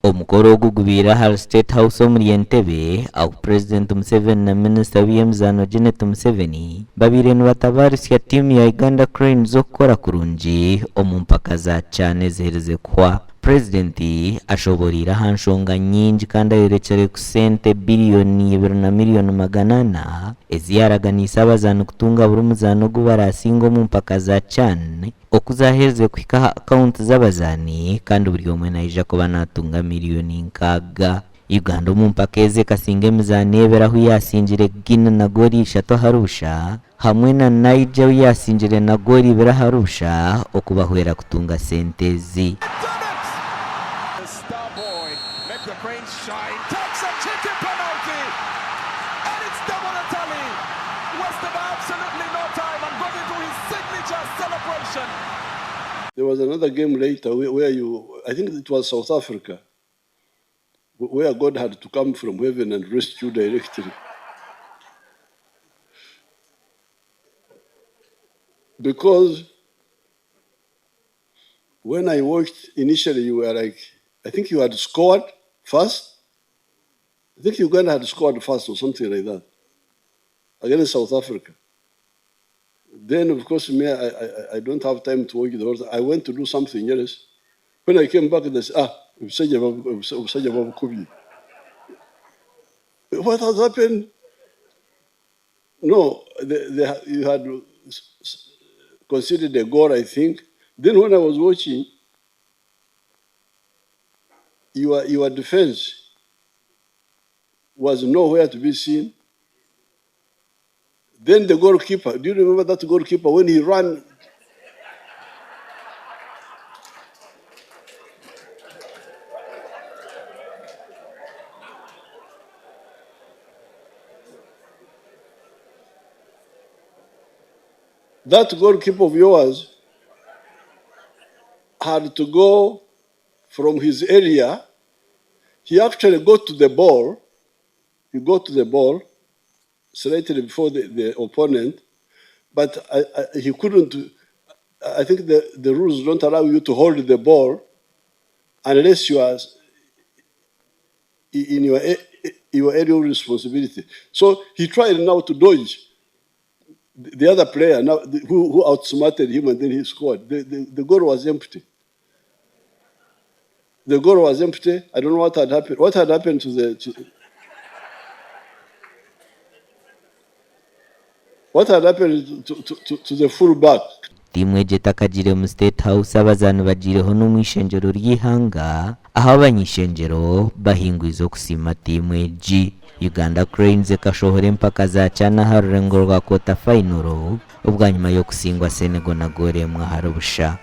Omukoro ogu gubaire ahari State House omuri Entebbe ahu Purezidenti Museveni na Minisita w'eby'emizaano Janet Museveni babaire nibatabaaritsya tiimu ya Uganda Cranes okukora kurungi omu mpaka za CHAN eziherize kuhwa. Purezidenti ashoboreire aha nshonga nyingi kandi ayorekire ku sente biriyoni ibiri na miriyoni 400 ezi yaaraganiise abazaani kutunga buri muzaani ogu baraasinge omu mpaka za CHAN oku zaaherize kuhika aha akawunti z'abazaani kandi buri omwe naija kuba naatunga miriyoni nkaaga. Uganda omu mpaka ezi ekasinga emizaano ebiri ahu yaasingire Guinea na goolo ishatu ahari busha hamwe na Niger ahu yaasingire na goolo ibiri ahari busha okubahwera kutunga sente ezi. There was another game later where you, I think it was South Africa, where God had to come from heaven and rescue directly. Because when I watched initially, you were like, I think you had scored first. I think Uganda had scored first or something like that against South Africa. Then, of course, me, I don't have time to watch the whole thing. I went to do something else. When I came back, they said, ah, obusajja babukubye. What has happened? No, you had conceded a goal, I think. Then when I was watching, your defense was nowhere to be seen. Then the goalkeeper, do you remember that goalkeeper when he ran? That goalkeeper of yours had to go from his area. He actually got to the ball. He got to the ball slightly before the opponent, but he couldn't. I think the rules don't allow you to hold the ball unless you are in your area of responsibility. So he tried now to dodge the other player now who outsmarted him, and then he scored. The goal was empty. The goal was empty. I don't know what had happened. What had happened to the... To, what had happened to the fullback? Tiimu egi etakagiire mu State House abazaani bagiireho n'omu ishengyero ry'eihanga ahu abany'ishengyero bahingwize okusiima tiimu egi. Uganda Cranes ekashohora empaka za CHAN aha rurengo rwa quarter final bwanyima y'okusingwa Senegal na goolo emwe ahari busha.